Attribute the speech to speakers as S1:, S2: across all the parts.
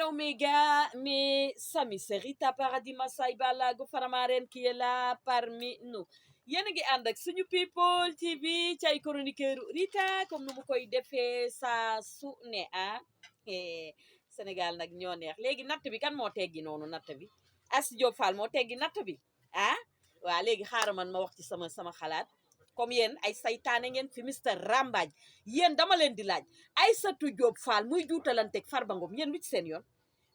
S1: Ciao mes gars, mes amis, c'est Rita paradis Massaï Balago Faramaren qui est là parmi nous. Yéen a ngi ànd ak suñu people TV ci ay chroniqueur Rita comme nu mu koy defee saa su ne Sénégal nag ñoo neex léegi natt bi kan moo teggi noonu natt bi As Diop Fall moo teggi natt bi waa léegi xaaral man ma wax ci sama xalaat comme yéen ay saytaane ngeen fi Mister Rambaaj yéen dama leen di laaj Aissatou Diop Fall muy juutalanteeg Farba Ngom yéen lu ci seen yoon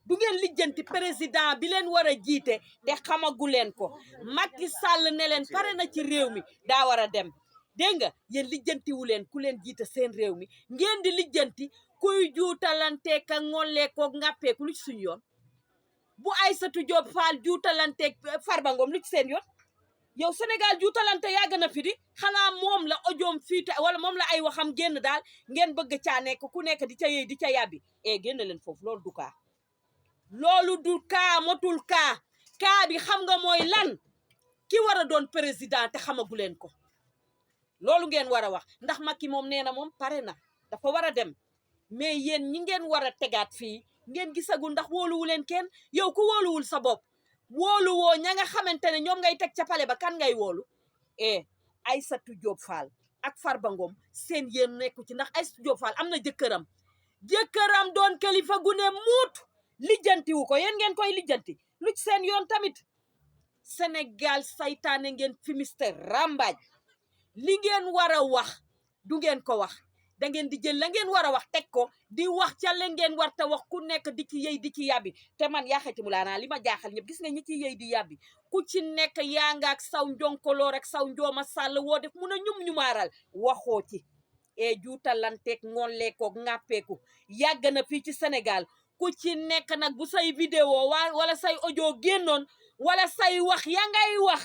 S1: du ngeen lijjanti président bi leen war a jiite te xamagu leen ko Macky Sall ne leen pare na ci réew mi daa war a dem dégg nga yéen lijjantiwu leen ku leen jiite seen réew mi ngeen di lijjanti kuy juutalanteeg ka ngolleekoog ngàppeeku lu ci suñu yoon bu Aissatou Diop Fall juutalanteeg Farba Ngom lu ci seen yoon yow Sénégal juutalante yàgg na fi di xanaa moom la ojoom fiite wala moom la ay waxam génn daal ngeen bëgg caa nekk ku nekk di ca yëy di ca yàbbi génn leen foofu loolu du kaa loolu du kaa motul kaa bi xam nga mooy lan ki war a doon président te xamagu leen ko loolu ngeen war a wax ndax Macky moom nee na moom pare na dafa war a dem mais yéen ñi ngeen war a tegaat fii ngeen gisagul ndax wóoluwu leen kenn yow ku wóoluwul sa bopp wóolu woo ña nga xamante ne ñoom ngay teg ca pale ba kan ngay wóolu Aissatou Diop Fall ak Farba Ngom seen yéen nekku ci ndax Aissatou Diop Fall am na jëkkëram doon kilifa gu ne muut lijjanti wu ko yéen ngeen koy lijjanti lu ci seen yoon tamit Sénégal saytaane ngeen fi Mister Rambaaj li ngeen war a wax du ngeen ko wax da ngeen di jël la ngeen war a wax teg ko di wax ca la ngeen war ta wax ku nekk di ci yëy di ci yàbbi te man yaaxati mu laanaa li ma jaaxal ñëpp gis nga ñi ci yëy di yàbbi ku ci nekk yaa nga ak saw njonkoloor ak saw njooma sàll woo def mun a ñum-ñumaaral waxoo ci juutalanteeg ngolleekoog ŋàppeeku yàgg na fii ci Sénégal ku ci nekk nag bu say vidéo wala say audio génnoon wala say wax ya ngay wax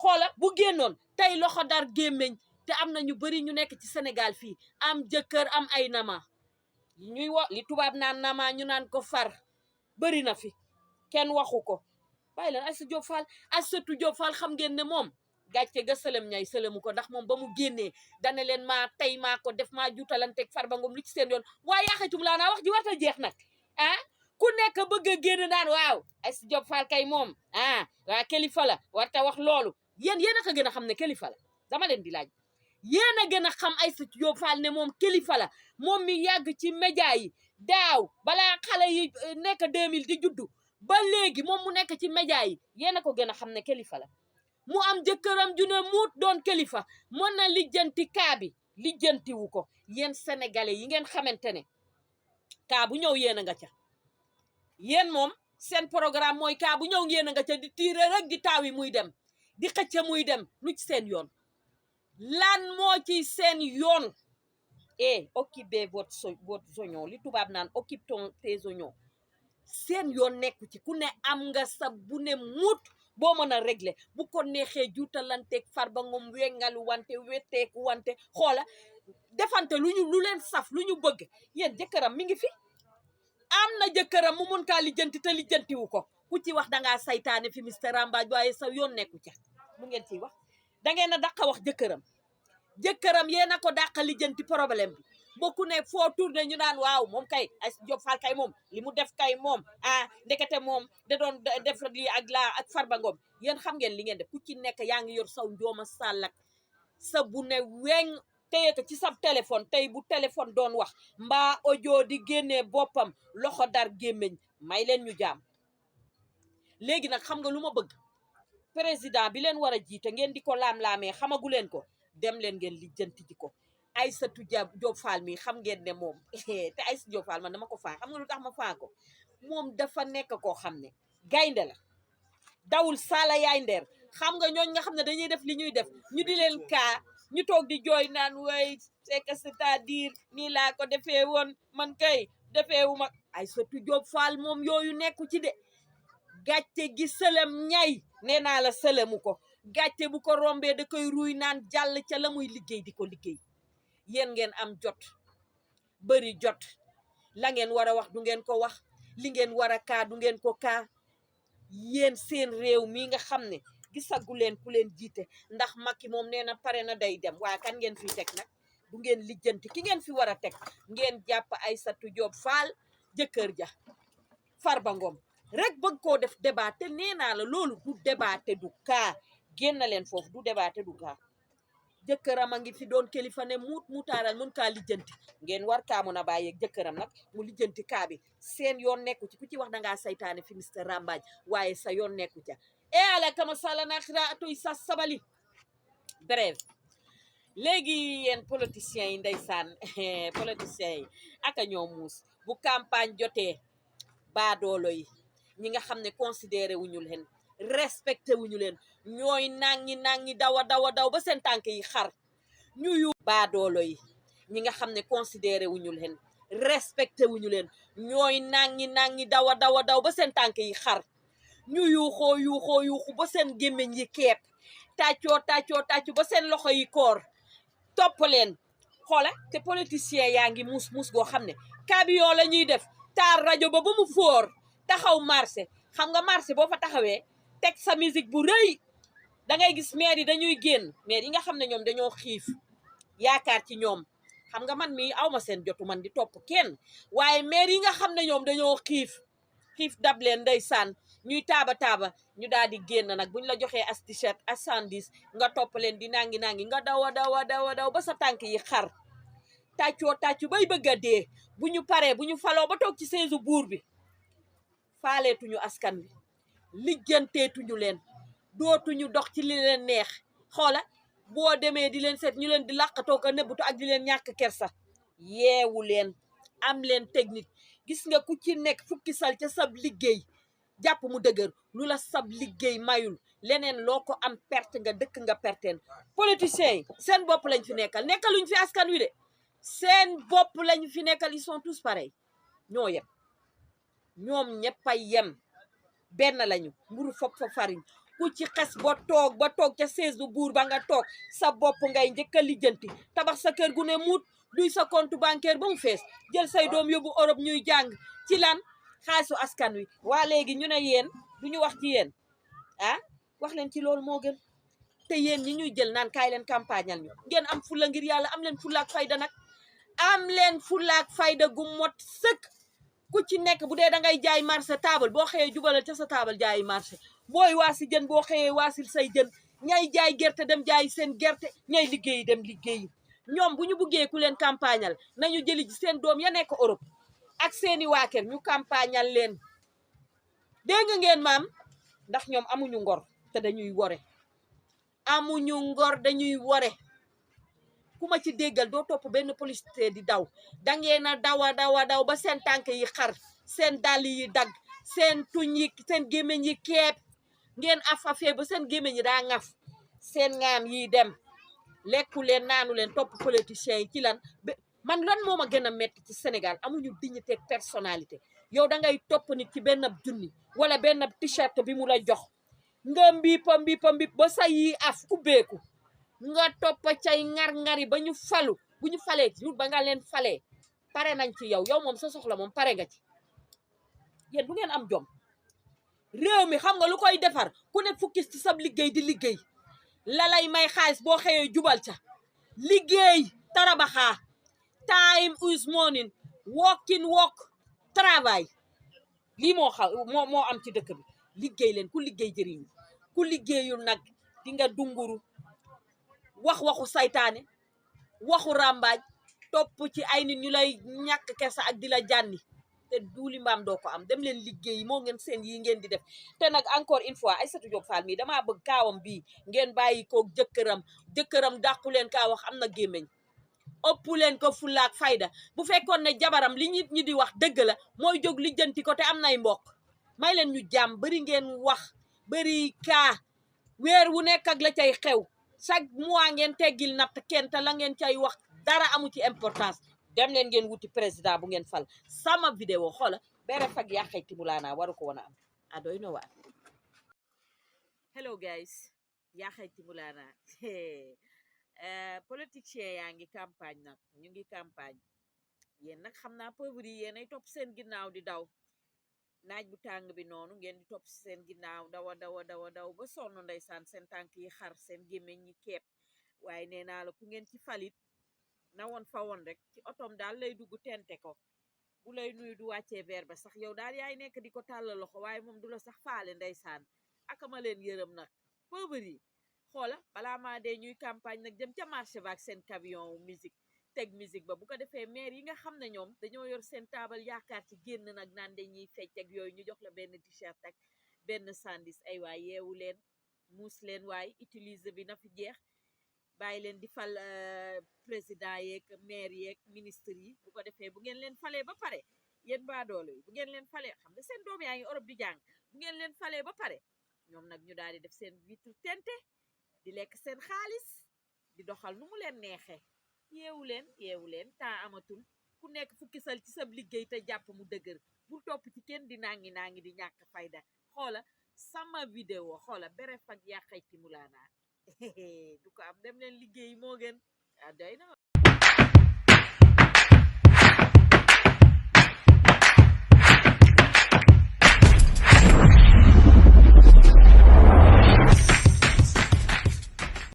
S1: xoola bu génnoon tey loxo dar gémmeñ te am na ñu bari ñu nekk ci Sénégal fii am jëkkër am ay nama ñuy wax li tubaab naan nama ñu naan ko far bari na fi kenn waxu ko bàyyi leen Aissatou Diop Fall xam ngeen ne moom gàcce ga sëlëm ñay sëlëmu ko ndax moom ba mu génnee dane leen maa tey maa ko def maa juutalanteeg Farba Ngom li ci seen yoon waaye yaaxatum laa naa wax ji warta jeex nag ku nekk bëgg a génn naan waaw Aissatou Diop Fall kay moom waa kilifa la warta wax loolu yéen a ko gën a xam ne kilifa la dama leen di laaj yéen a gën a xam Aissatou Diop Fall ne moom kilifa la moom mi yàgg ci média yi daaw balaa xale yi nekk 2000 di juddu ba léegi moom mu nekk ci média yi yéen a ko gën a xam ne kilifa la mu am jëkkëram ju ne muut doon kilifa mën na lijjanti kaa bi lijjanti wu ko yéen sénégalais yi ngeen xamante ne kaa bu ñëw yéen a nga ca yéen moom seen programme mooy kaa bu ñëw yéen a nga ca di tiire rek di taawi muy dem di xëcca muy dem lu ci seen yoon lan moo ci seen yoon occupez votre oignon li tubaab naan occupe tes oignons seen yoon nekku ci ku ne am nga sa bu ne muut boo mën a régler bu ko neexee juutalanteeg Farba Ngom wengalu wante wetteeku wante xoola defante lu leen saf lu ñu bëgg yéen jëkkëram mi ngi fi am na jëkkëram mu mun kaa lijjanti te lijjantiwu ko ku ci wax dangaa saytaane fi Mister Rambaaj waaye sa yoon nekku ca mu ngeen ciy wax dangeen a dàqa wax jëkkëram yéen a ko dàqa lijjanti problème bi bokku ne foo tourné ñu naan waaw moom kay Aissatou Diop Fall kay moom li mu def kay moom ndekete moom da doon def lii ak Farba Ngom yéen xam ngeen li ngeen def ku ci nekk yaa ngi yor saw njooma sàllak sa bu ne weñ téye ko ci sa téléphone tey bu téléphone doon wax mbaa audio di génnee boppam loxo dar gémmeñ may leen ñu jaam léegi nag xam nga lu ma bëgg président bi leen war a jiite ngeen di ko laam-laamee xamagu leen ko dem leen ngeen lijjanti ji ko Aissatou Diop Fall mi xam ngeen ne moom te Aissatou Diop Fall man dama ko faa xam nga lu tax ma faa ko moom dafa nekk koo xam ne gaynde la dawul saala yaay ndeer xam nga ñooñ nga xam ne dañuy def li ñuy def ñu di leen kaa ñu toog di jooy naan way c'est que c'est-à-dire nii laa ko defee woon man kay defeewu ma Aissatou Diop Fall moom yooyu nekku ci de gàcce gi sëlëm ñay nee naa la sëlëmu ko gàcce bu ko rombee da koy ruy naan jàll ca la muy liggéey di ko liggéey yéen ngeen am jot bari jot la ngeen war a wax du ngeen ko wax li ngeen war a kaa du ngeen ko kaa yéen seen réew mi nga xam ne gisagu leen ku leen jiite ndax Macky moom nee na pare na day dem waaye kan ngeen fi teg nag du ngeen lijjanti ki ngeen fi war a teg ngeen jàpp Aissatou Diop Fall jëkkër ja Farba Ngom rek bëgg koo def débat te nee naa la loolu du débat te du kaa génn leen foofu du débat te du kaa jëkkëram a ngi fi doon kilifa ne muutaaral mun kaa lijjanti ngeen war kaa mun a bàyyeeg jëkkëram nag mu lijjanti kaa bi seen yoon nekku ci ku ci wax dangaa saytaane fi mister rambaaj waaye sa yoon nekku ca e ala kama sala naxira atoy sa sabali bref léegi yéen politiciens yi ndeysaan politiciens yi aka ñoo muus bu campagne jotee baadoolo yi ñi nga xam ne considéré wuñu leen respecté wuñu leen ñooy nangi daw ba seen tànk yi xar ñuyu baadoolo yi ñi nga xam ne considéré wuñu leen respecté wuñu leen ñooy nangi daw ba seen tànk yi xar ñu yuuxu ba seen gémmiñ yi keeb tàccoo ba seen loxo yi koor topp leen xoola te politicien yaa ngi muus goo xam ne camion la ñuy def taar rajo ba mu fóor taxaw marché xam nga marché boo fa taxawee teg sa musique bu rëy da ngay gis maire yi dañuy génn maire yi nga xam ne ñoom dañoo xiif yaakaar ci ñoom xam nga man mii awma seen jotu man di topp kenn waaye maire yi nga xam ne ñoom dañoo xiif dab leen ndeysaan ñuy taaba ñu daal di génn nag buñ la joxee as t-shirt as sandis nga topp leen di nangi nga daw ba sa tànk yi xar tàccu bay bëgg a dee bu ñu paree bu ñu faloo ba toog ci seesu buur bi faaleetuñu askan wi lijjanteetuñu leen dootuñu dox ci li leen neex xoola boo demee di leen seet ñu leen di làqatoo ko nebbutu ak di leen ñàkk kersa yeewu leen am leen technique gis nga ku ci nekk fukki sal ca sab liggéey jàpp mu dëgër lu la sab liggéey mayul leneen loo ko am perte nga dëkk nga perteen politiciens yi seen bopp lañ fi nekkaluñ fi askan wi de seen bopp lañ fi nekkal ils sont tous pareils ñoo yem ñoom ñëpp a yem benn lañu mburu fop fa fariñ ku ci xes ba toog ca sees bu buur ba nga toog sa bopp ngay njëkk a lijjanti tabax sa kër gu ne muut duy sa compte bancaire ba mu fees jël say doom yóbbu Europe ñuy jàng ci lan xaalisu askan wi waa léegi ñu ne yéen duñu wax ci yéen ah wax leen ci loolu moo gën te yéen ñi ñuy jël naan kaay leen campagnal ñu ngeen am fulla ngir yàlla am leen fulla ak fayda nag am leen fulla ak fayda gu mot sëkk ku ci nekk bu dee da ngay jaay marché table boo xëyee jubalal ca sa table jaayi marché booy waasi jën boo xëyee waasil say jën ñay jaay gerte dem jaayi seen gerte ñay liggéeyi dem liggéeyi ñoom bu ñu buggee ku leen campagnal nañu jëli ji seen doom ya nekk Europe ak seeni waa kër ñu campagnal leen dégg ngeen maam ndax ñoom amuñu ngor te dañuy wore dañuy wore ku ma ci déggal doo topp benn policier di daw dangeen a daw ba seen tànk yi xar seen dàll yi dagg seen tuñ yi seen gémmiñ yi keeb ngeen afafee ba seen gémmiñ yi daa ngaf seen ŋaam yi dem lekku leen naanu leen topp politiciens yi ci lan man lan moo ma gën a metti ci Sénégal amuñu dignité ak personnalité yow da ngay topp nit ci benn junni wala benn t-shirt bi mu la jox nga mbiip ba say yi af ubbeeku nga toppa cay ngar-ngari ba ñu falu bu ñu falee ci ba nga leen falee pare nañ ci yow moom sa soxla moom pare nga ci yéen du ngeen am jom réew mi xam nga lu koy defar ku ne fukkis ci sab liggéey di liggéey lalay may xaalis boo xëyee jubal ca liggéey tarabaxaa time is morning walk travail lii moo am ci dëkk bi liggéey leen ku liggéey jëriñu ku liggéeyul nag di nga dunguru waxu saytaane waxu ràmbaaj topp ci ay nit ñu lay ñàkk kersa ak di la jànni te duuli mbaam doo ko am dem leen liggéey moo ngeen seen yi ngeen di def te nag encore une fois Aissatou Diop Fall mii damaa bëgg kaawam bii ngeen bàyyi koog jëkkëram dàqu leen kaa wax am na gémmiñ ëpp leen ko fullaak fayda bu fekkoon ne jabaram li nit ñi di wax dëgg la mooy jóg lijjanti ko te am nay mbokk may leen ñu jàmm bari ngeen wax bari kaa weer wu nekk ak la cay xew chaque mois ngeen teggil natt kenn te la ngeen cay wax dara amu ci importance dem leen ngeen wuti président bu ngeen fal sama vidéo xoola bere fag yàqay timulaanaa waru ko woon a am adoy no waar hello guys yàqay timulaanaa politiciens yaa ngi campagne nag ñu ngi campagne yéen nag xam naa pauvre yi yéen ay topp seen ginnaaw di daw naaj bu tàng bi noonu ngeen di topp seen ginnaaw daw ba sonn ndeysaan seen tànk yi xar seen gémmiñ yi keeb waaye nee naa la ku ngeen ci falit na woon fa woon rek ci otom daal lay dugg tente ko bu lay nuyu du wàccee verre ba sax yow daal yaay nekk di ko tàllal loxo waaye moom du la sax faale ndeysaan akama leen yërëm nag pauvre yi xoola balaa maa dee ñuy campagne nag jëm ca marché ba ak seen camion musique teg musique ba bu ko defee maire yi nga xam ne ñoom dañoo yor seen taabal yaakaar ci génn nag naan dañuy fecc ak yooyu ñu jox la benn t-shirt ak benn sandis ay waay yeewu leen muus leen waay utiliser bi na fi jeex bàyyi leen di fal président yeeg maire yeeg ministre yi bu ko defee bu ngeen leen falee ba pare yéen baadoolo yi bu ngeen leen falee xam nga seen doom yaa ngi Europe di jàng bu ngeen leen falee ba pare ñoom nag ñu daal di def seen vitre tente di lekk seen xaalis di doxal nu mu leen neexee yeewu leen temps amatul ku nekk fukki sal ci sab liggéey te jàpp mu dëgër bul topp ci kenn di nangi di ñàkk fayda xoola sama vidéo xoola bere fag yàqay timulaanaa du ko am dem leen liggéey moo gën doy na